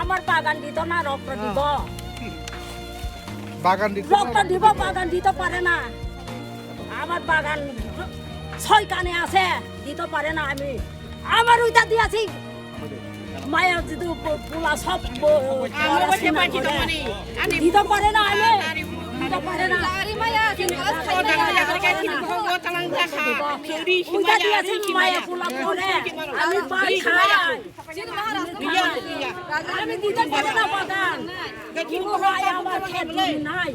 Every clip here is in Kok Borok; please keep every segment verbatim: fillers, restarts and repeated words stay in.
আমার বাগান দিত না, রক্ত দিব। বাগান দিত না, রক্ত দিব, বাগান দিতে পারে না। আমার বাগান ছয় কানে আছে, দিতে পারে না আমি। আমার ওইটা দিয়েছি, মায়া যদি প-, পোলা সব প-, আমার পড়াশোনা বসে পাচ্ছি তো করে। মানে, আরে দিতে পারে না আমি, আরে দিতে পারে না। আরে মায়া, আরে মায়া, আরে মায়া, আরে মায়া। ওইটা দিয়েছি, মায়া পোলা পড়ে, আমি পাই খাই। আমি দিতে পারি না বাগান। কোনো নাই, আমার ক্ষেত জমি নাই।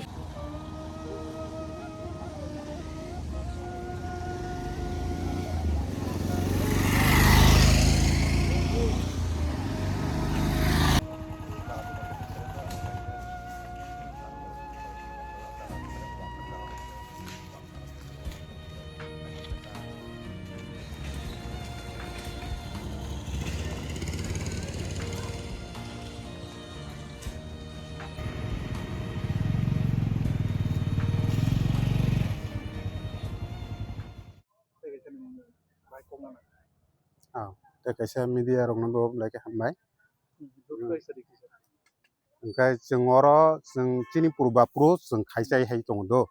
Ah, tei kaisa media rokno bo belai khe hambai. Hwnkhe chwng oro chwng chini purba puro chwng khai chai hai tongo do.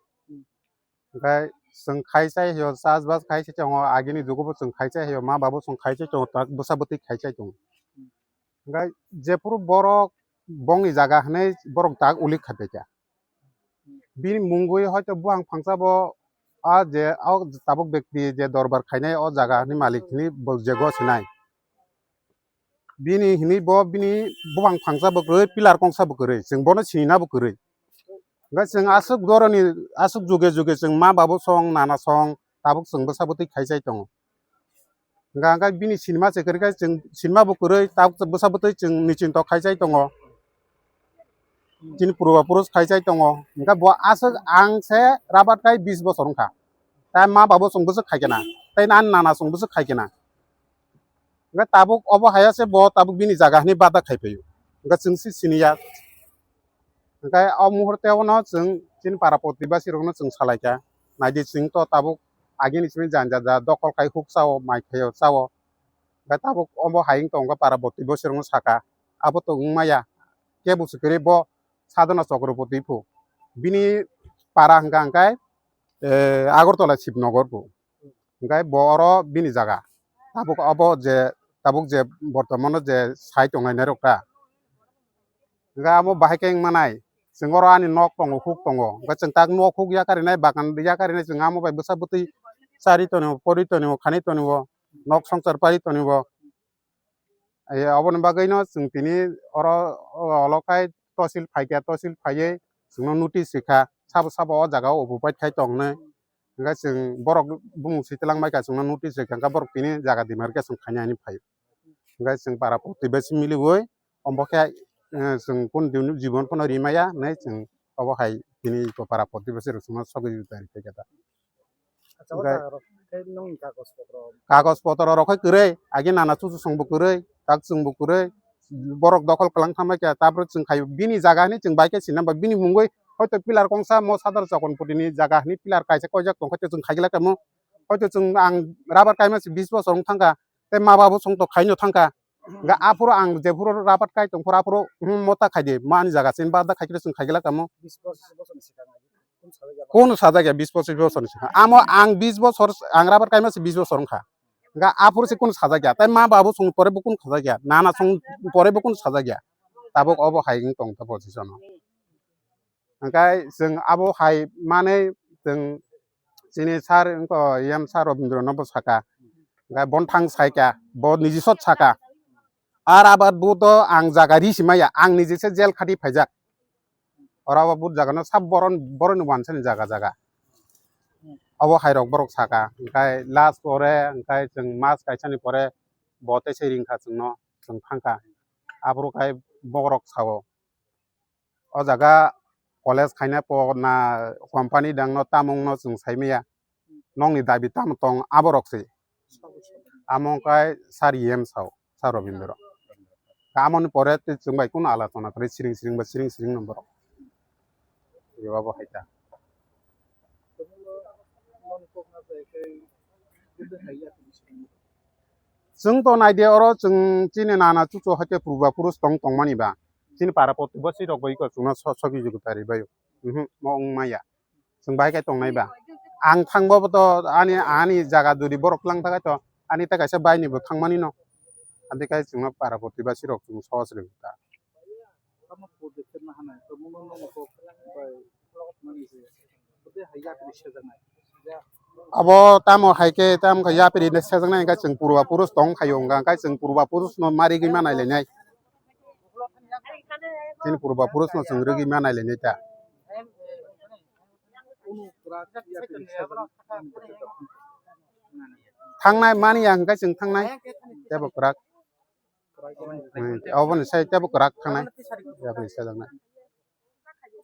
Hwnkhe chwng khai chai hio, chas bas khai chai tongo, agini jugo bo chwng khai chai hio, ma babo chwng khai chai tongo, tak bwsa bwtwi khai chai tongo. Hwnkhe jephuru borok bongni jaga hinwi borok tak ulik khai paikha. Bini mungwi hoito buphang phangsa bo a je o tabuk bekti je dorbar khainai o jaga hinwi malik hinwi bo je go sinai. Bini hinwi bo bini buphang phangsa bo kwrwi, pillar kongsa bo kwrwi, chwng bono sinina bo kwrwi. Hwnkhe chwng aswk doroni, aswk juge juge chwng ma babo song, nana song, tabuk chwng bwsa bwtwi khai chai tongo. Hwnkha hwnkhe bini sinima se kwrwi khe chwng sinima bo kwrwi, tabuk bwsa bwtwi chwng nichinto khai chai tongo. Chini purba purush khai chai tongo. Hwnkhe bo aswk ang se rabat khai bis bosor wngkha. Tai ma babo chwng bwswk khai khe na, tai ani nana chwng bwswk khai khe na. Hwnkhe tabuk obo hai se bo tabuk bini jaga hinwi bada khai phaio. Hwnkhe chwng se siniya. Hwnkhe o muhurte ono chwng chini para protibasi rokno chwng salaikha. Naidi chwng to tabuk agini simi janja ja dokol khai huk chao, mai khaio chao. Hwnkhe tabuk obo hai wng tongkha para protibasi rokno saka. Abo to wng maya. Kebo se kwrwi bo Sadhana Chakraborty phu. Bini para hwnkha hwnkhe, eh, Agartala Shibnagar phu. Hwnkhe bo oro bini jaga. Tabuk obo je, tabuk je bortomano je sai tongnai nairok ta. Hwnkhe amo bahai khe wng manai, chwng oro ani nok tongo, huk tongo. Hwnkhe chwng tak nok huk yakarinai, bagan yakarinai, chwng amo bai bwsa bwtwi chari tonio, pori tonio, khanwi tonio, nok swngchar pari tonio. Ai, aboni bagwino chwng tini oro, o, olo khai tosil phaikha, tosil phaiwi chwngno notice rikha, sabo sabo o jaga o obo pai khai tongnai. Hwnkhe chwng borok bumung swi twlang baikha, chwngno notice rikha, hwnkhe borok tini jaga dima rikhe chwng khaina hinwi phai. Hwnkhe chwng para protibasi miliwi, omo khe, eh, chwng kunu dini jibon phano rimaya hinwi chwng obo hai tini para protibasi rok chwngno sogwi rikha da. Acha, o hwnkhe jaga rok khe nongni kagoj potro? Kagoj potro rok khe kwrwi, agi nana chuchu song bo kwrwi, tak chwng bo kwrwi, borok dokhol kwlang thangbai khe, tabuk chwng khai bini jaga hinwi chwng bai khe sinna ba bini mungwi hoito pillar kongsa mo Sadhana Chakraborty ni jaga hinwi pillar kaisa koijak tong khe chwng khai glak tamo, hoito chwng ang rubber kaima se bis bosor wng thangkha, tei ma babo chwng to khaino thangkha, hwnkhe aphuru ang jephuru rubber kai tong phuru aphuru, hmm, mota khai di, mo ani jaga se bada khai khe chwng khai glak tamo. Bis bosor, bosor ni swkang agi. Kunu sajak ya, bis pochis bosor ni swkang. Amo ang bis bosor, ang rubber kaima se bis bosor wngkha. Hwnkha aphuru se kunu sajak ya. Tai ma babu song pore bo kunu sajak ya. Nana song pore bo kunu sajak ya. Tabuk obo hai wng tong ta position o. Hwnkhe chwng abo hai manwi chwng chini sir wngkha, E M sir Robindra no bo saka. Hwnkhe bon thang saikha, bo niji sot saka. Ar abar bo to ang jaga ri simaya, ang niji se jail khati phaijak. Oro bo but jaga no sab boron, boron ni wansani jaga jaga. Abo hai rok borok saka, hwnkhe last pore, hwnkhe chwng mas kaisa ni pore bo tei se ringkha chwngno, chwng thangkha. Aphuru khai bohrok sao, o jaga college khaina po na company dang no tamung no chwng sai maya, nokni dabi tamo tong abo rok se. Amo wngkha sir E M sao, sir Robindra. Amoni pore tei chwng bai kunu alochona kwrwi siring siring ba siring siring no borok. Ebo bo hai ta. Chwng to naidi oro chwng chini nana chuchu hai khe purba purush tong tongmani ba. Chini para protibasi rok bai khe chwngno so-, soki jugu tari bai. Mhm, mo wng maya. Chwng bai khe tongnai ba. Ang thangbo to ani, ani jaga duri borok lang thakai to ani ta kaisa bai ni bo thangmani no. Adi kai chwngno para protibasi rok chwng sohos rwgwi ta. Tamo podekhe nahanai, tamo no nono kok bai mani se. Bote hai yapri sejaknai. Abo tamo hai khe tamo khe yapri ne sejaknai, hwnkhe chwng purba purush tong phaio, hwnkhe chwng purba purush no ma rigwi ma nai lainai. Chini purba purush no chwng rigwi ma nai lainai ta. Unu kwrak yapri sejaknai. Thangnai mani ya, hwnkhe chwng thangnai. Tebo kwrak. Hmm, oboni sai tebo kwrak thangnai. Yapri sejaknai.